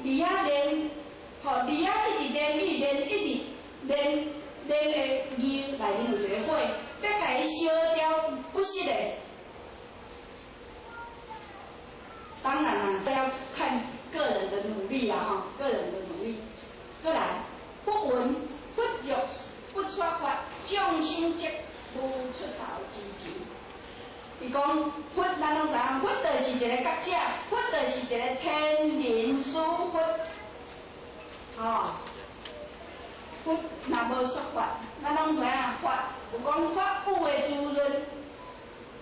伫遐練，吼，伫遐一直練，一直練，一直練，練的義內面有一個火，欲共伊燒掉，不是的。當然啦，這要看個人的努力啦，吼，個人的努力。閣來，不聞不欲不說法，眾生則無出頭之求。伊講佛，咱攏知影，佛就是一個覺者，佛就是一個天人師佛。吼，佛若無說法，咱攏知影法有講法雨的滋潤，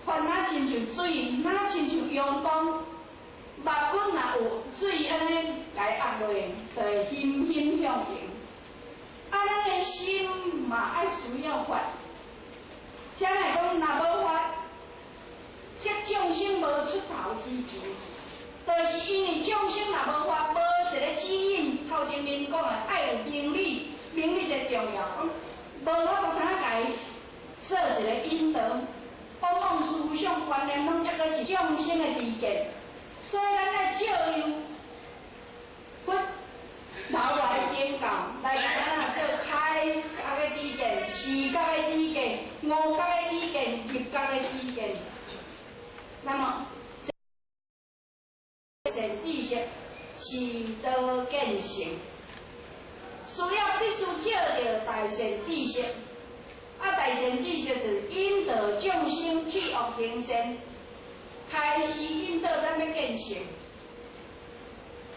法若親像水，若親像陽光，目骨若有水按呢共伊壓落，就會欣欣向榮。啊，咱的心嘛愛需要法，才來講若無法，則眾生無出頭之求，就是因為眾生若無法，無一個指引。頭前面講的愛有明理，明理最重要。講無法度怎共伊做一個引導，往往思想觀念攏猶閣是眾生的知見，所以咱愛借用佛留來的經教來共咱做開覺的知見、視覺的知見、悟覺的知見、入覺的知見。那麼，善知識是道見性，需要必須借著大善知識。啊，大善知識就是引導眾生去惡行善，開始引導咱欲見性。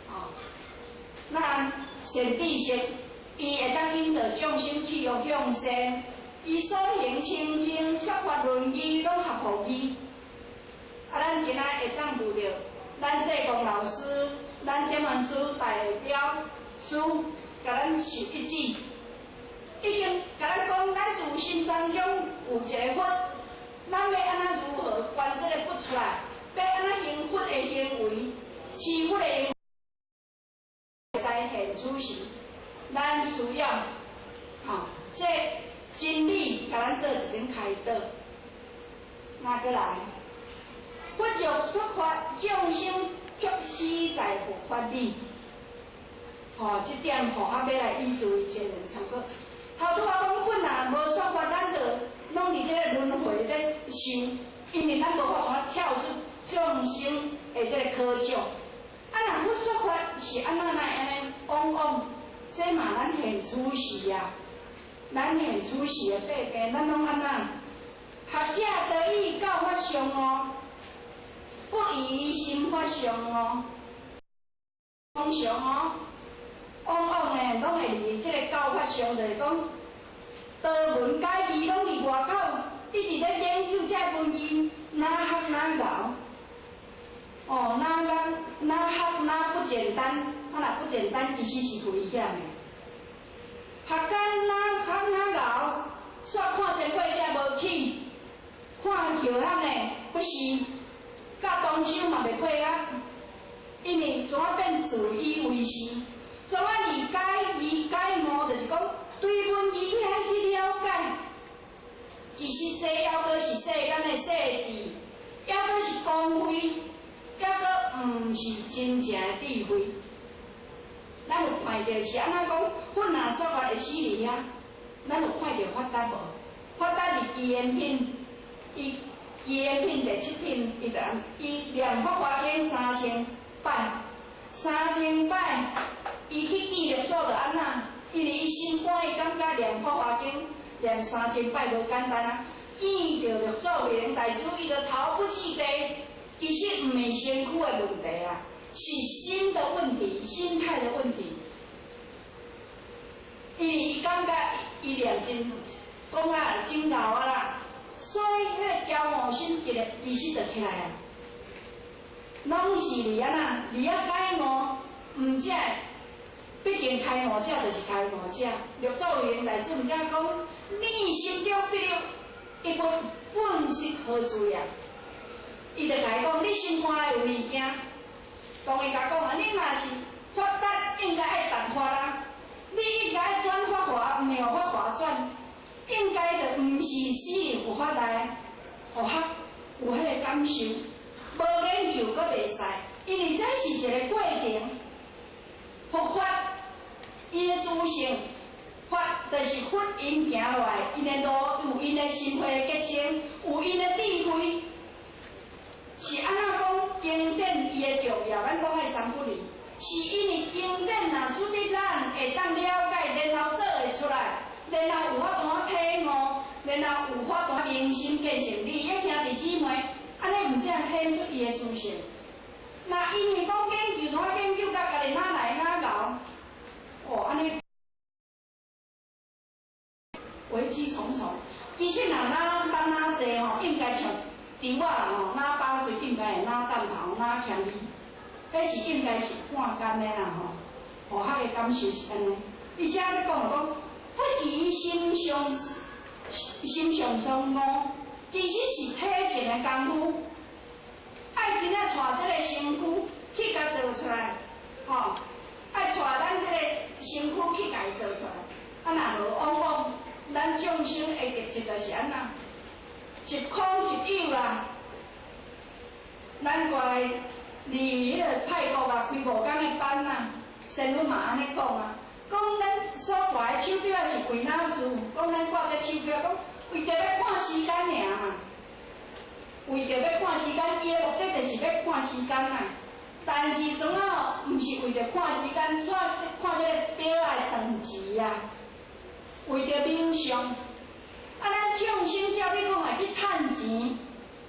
哦，那善知識，伊會當引導眾生去惡向善，伊所行清淨，說法論義，攏合乎義。啊，咱今仔會當遇著咱濟公老師，咱點傳師代表師，共咱授一指，已經共咱講，咱自心當中有一个佛，咱欲按怎如何觀這個佛出來？欲按怎行佛的行為，持佛的行為，在現此時，咱需要，吼，這真理共咱做一種開導，那閣來。佛欲說法，眾生卻死在佛法裡。吼，這點吼，較欲來以作為前人參考。頭拄仔講佛若無說法，咱就攏佇這个輪迴咧受，因為咱無法度跳出眾生的這个窠臼。啊，若佛說法是按怎來按呢？往往這嘛咱現處時啊，咱現處時的百病，咱攏按怎？學者得以教法相哦。不以心法相哦，通常哦，往往呢，攏會佇這个教法上，就是講，道文解義攏佇外口，一直咧研究這个文義，哪學哪𠢕，哦，哪學哪學哪不簡單，啊若不簡單，其實是危險的。學者哪學哪𠢕，煞看前過者無去，看後漢的不是。佮同修嘛袂配合，因為怎啊變自以為是，怎啊理解理解悟，就是講對文義遐去了解。其實這猶閣是世間的細智，猶閣是光輝，猶閣毋是真正的智慧。咱有看著是按怎講？佛若說法會死佇遐，咱有看著法達無？法達佇祇嚴品，伊。祇嚴品第七品，伊就伊念法華經三千擺，三千擺，伊去見六祖就按怎？因為伊心肝，伊感覺念法華經念三千擺無簡單啊！見著六祖慧能大師，伊就頭不記地。其實毋是身軀的問題啊，是心的問題，心態的問題。因為伊感覺伊念真講啊真𠢕啊啦。所以，彼个驕傲心，其實其實就起來啊，攏是佇按怎，佇遐開悟，毋才會，畢竟開悟者就是開悟者。六祖慧能大師毋敢講，你心中必有一物本是何事啊？伊就共伊講，你心肝內有物件，當伊共講啊，你若是發達，應該愛談法啊，你應該愛轉法華，毋會予法華轉。應該就毋是死佇佛法內，予較有彼个感受，無研究閣袂使，因為這是一个過程。性，法就是佛𪜶行落來，𪜶的路有𪜶的心血結晶，有𪜶的智慧。是按怎講經典伊的重要？咱講愛三不離，是因為經典若使得咱會當了解，然後做會出來，然後有法度體悟，然後有法度明心見性。你的兄弟姊妹，按呢毋才顯出伊的殊勝。若因為講研究，怎研究甲家己哪來哪熬，哦，按呢危機重重。其實若哪咱哪濟吼，應該像佇我人吼，哪8歲應該會哪擔頭，哪謙虛，彼是應該是半工的啦吼。哦，較的感受是按呢。伊遮咧講講，不以心相心相相誤，其實是體證的功夫。愛真正帶這个身軀去共做出來，吼，愛帶咱這個身軀去共伊做出來。啊，若無往往咱眾生的特質就是按怎，一空一有啦。咱過來佇彼个泰國啊，開5工的班啊，仙女嘛按呢講啊，講咱所掛的手錶啊是為哪事？講咱掛這手錶，講為著欲看時間爾嘛。為著欲看時間，伊的目的就是欲看時間啊。但是怎啊，毋是為著看時間，煞看這個錶仔的長時啊。為著冥想，啊，咱眾生照你講來去趁錢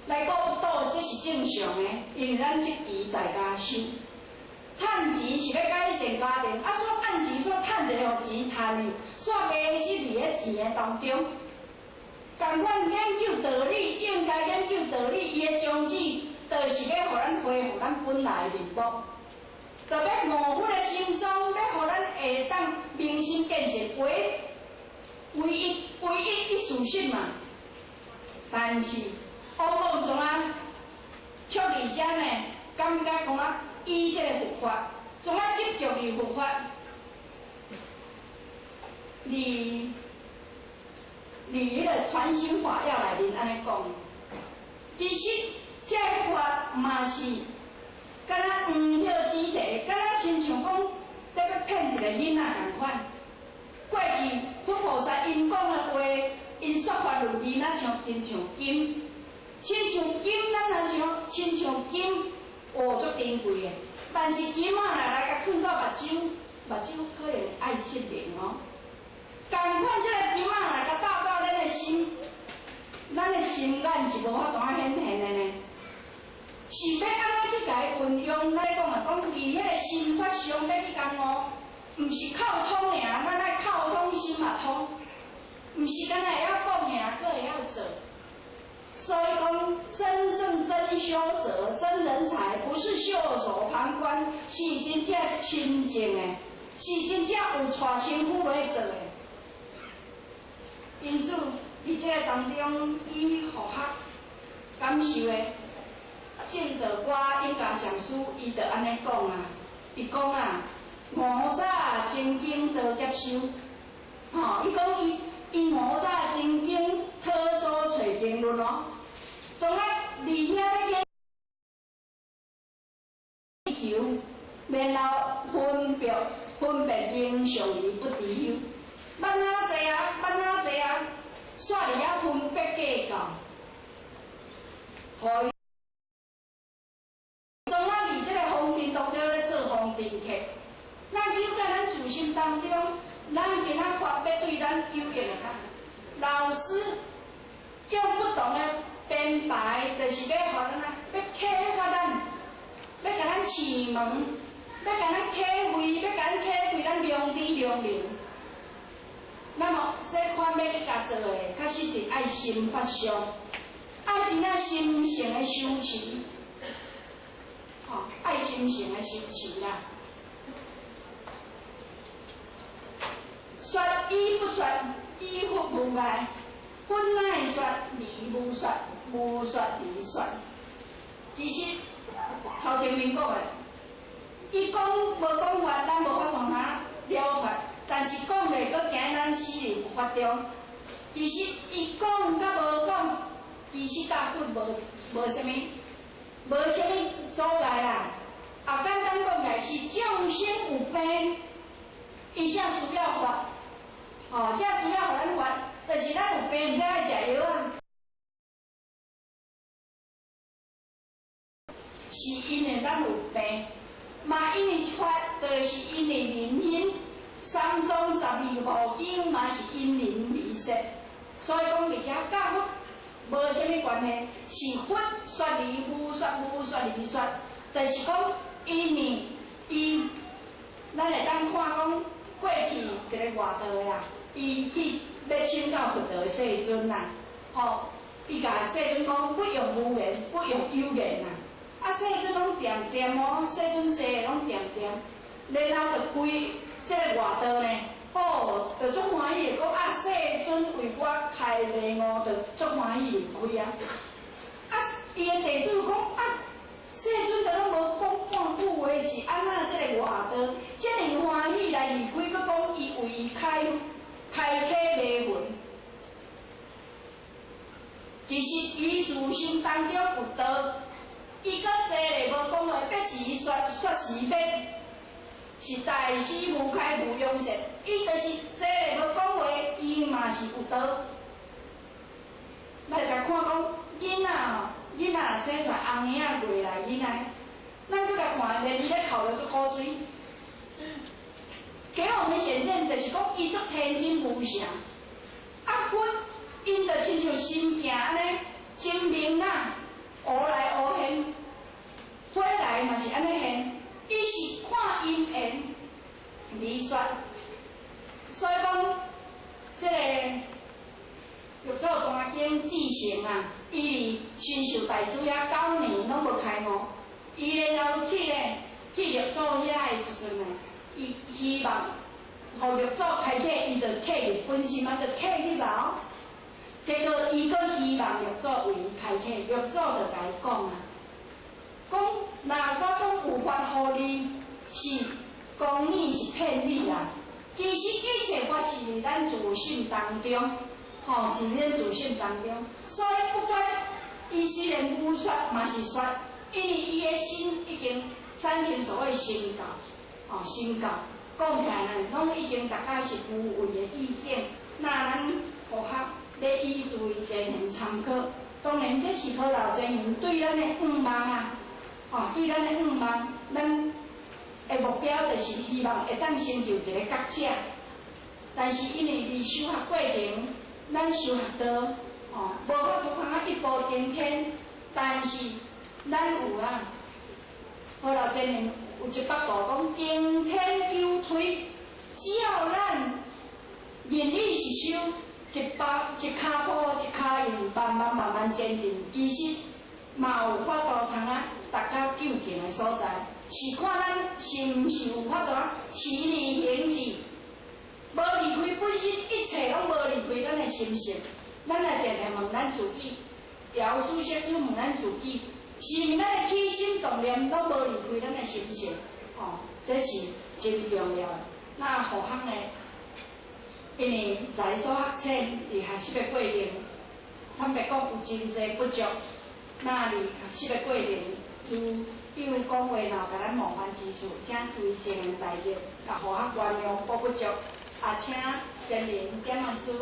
來過賭，這是正常的，因為咱積期在家修。趁錢是欲改善家庭，啊，煞趁錢，煞趁一个予錢趁去，煞迷失佇咧錢的當中。仝款研究道理，應該研究道理，伊的宗旨就是欲予咱恢復咱本來面目，就欲悟佛的心宗，欲予咱會當明心見性，唯唯一唯一一事實嘛。但是往往怎啊，卻佇遮呢，感覺講啊，依這个佛法，怎啊執著佇佛法，佇彼个傳心法要內面按呢講，其實這个法嘛是敢若黃葉子題，敢若親像講咧欲騙一个囡仔仝款。過去佛菩薩𪜶講的話，𪜶說法論義，若像親像金，親像金，咱若想親像金，哦，足珍貴的。但是金仔若來共囥到目睭，目睭可能愛失明哦。仝款，這个金仔來共鬥到咱的心，咱的心眼是無法度仔顯現的呢。是欲按怎去共伊運用？來講啊，講佇彼个心法上欲去共悟，毋是口通爾，咱愛口通心嘛通，毋是干焦會曉講爾，閣會曉做。所以講，真正真修者、真人才，不是袖手旁觀，是真正親近的，是真正有帶身軀來做的。因此，佇這个當中，以佛學感受的正道歌永嘉禪師，伊就按呢講啊，伊講啊，五早精經多接受，吼，伊講伊伊五早精經討所揣經論哦，總啊佇遐咧研究，然後分別分別形象而不執有。捌哪濟啊，捌哪濟啊，煞佇遐分別計較，予總啊佇這个風塵當中咧做風塵客，咱了解咱自心當中，咱今仔法欲對咱有益的啥？老師用不同的編排，就是欲予咱啊，欲啟發咱，欲共咱啟蒙，欲共咱體會，欲共咱體會咱良知良能。那麼，這款欲去共做的，確實是愛心法上，愛真正心性的修持，吼，愛心性的修持啦。說與不說，與佛無礙；佛乃說，而無說；無說而說。其實頭前面講的，伊講無講法，咱無法度通了脫。但是講咧，閣行咱死入法中。其實伊講佮無講，其實佮佛無無啥物，無啥物阻礙啦。啊，簡單講來是眾生有病，伊才需要法，吼，才需要予咱法，就是咱有病，毋才愛食藥啊。是因為咱有病，嘛因為法，就是因為人心，三藏十二部經嘛是因人而說，所以講，而且佮佛無啥物關係，是佛說而無說，無說而說，就是講因為伊，咱會當看講過去一個外道的啊，伊去欲請教佛陀世尊啊，吼，伊共世尊講不用無言，不用有言啊。啊，世尊攏恬恬哦，世尊坐攏恬恬，然後就規這個外道呢，哦，就足歡喜的講啊，世尊為我開迷悟，就足歡喜離開啊。啊，伊的弟子講啊，世尊都攏無講半句話，是按怎這個外道遮爾歡喜來離開，閣講伊為伊開開啟迷魂。其實伊自心當中有道。伊閣坐咧無講話，必時說說時欲，是大師無開無用說。伊就是坐咧無講話，伊嘛是有道。咱就共看講，囡仔吼，囡仔若生出來紅嬰仔過來囡仔，咱閣共看，連伊咧哭得足古錐。給我們顯現，就是講伊足天真無邪。啊，佛𪜶就親像心行按呢，真明朗。烏來烏現，火來嘛是按呢現，伊是看因緣而說，所以講，這個六祖壇經智成啊，伊佇神秀大師遐9年攏無開悟，伊然後去咧去六祖遐的時陣呢，伊希望予六祖開啟，伊就契入本心啊，就契入啊。結果伊閣希望六祖為伊開啟，六祖就共伊講啊，講若我講有法予你，是講你是騙你啦。其實一切法是佇咱自性當中，吼，是咱自性當中。所以不管伊雖然無說嘛是說，因為伊的心已經產生所謂成教，吼，成教講起來呢，攏已經大家是無為的意見。那咱佛學咧依注意前賢參考，當然這是普老前賢對咱的願望啊，吼，對咱的願望，咱的目標就是希望會當成就一個覺者。但是因為佇修學過程，咱修學道，吼，無法度通啊一步登天。但是咱有啊，普老前賢有一百度講登天有推，只要咱認理實修。一步一跤步一跤印，慢慢慢慢前進，其實嘛有法度通啊，達到究竟的所在。是看咱是毋是有法度啊，持念行智，無離開本身，一切攏無離開咱的心性。咱來定定問咱自己，調師說師問咱自己，是毋咱的起心動念攏無離開咱的心性？哦，這是真重要的。那何況呢？因為在所學淺，佇學習的過程，坦白講有真濟不足。那佇學習的過程，有講話若共咱冒犯之處，請注意前賢大德，共佛學原諒補不足。也請前人點老師、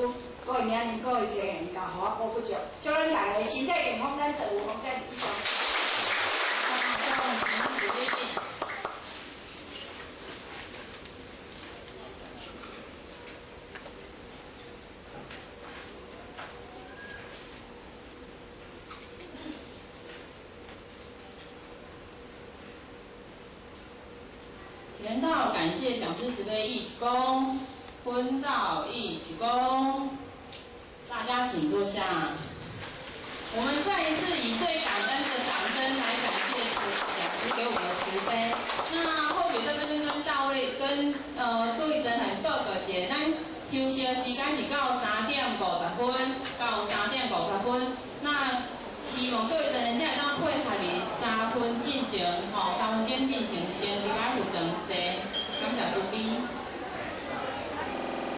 各位名人、各位前賢，共佛學補不足。祝咱大家身體健康，咱就有福在以上。全道感謝講師慈悲一鞠躬，昏道一鞠躬，大家請坐下。我們再一次以最感恩的掌聲來感謝講師給我們的慈悲。那後面在這邊跟大衛跟各位真很報告一下，咱休息的時間是到3點50分，到3點50分。那希望各位真人會當配合佇3分進前，吼，3分鐘進前先離開佛堂坐，感謝慈悲。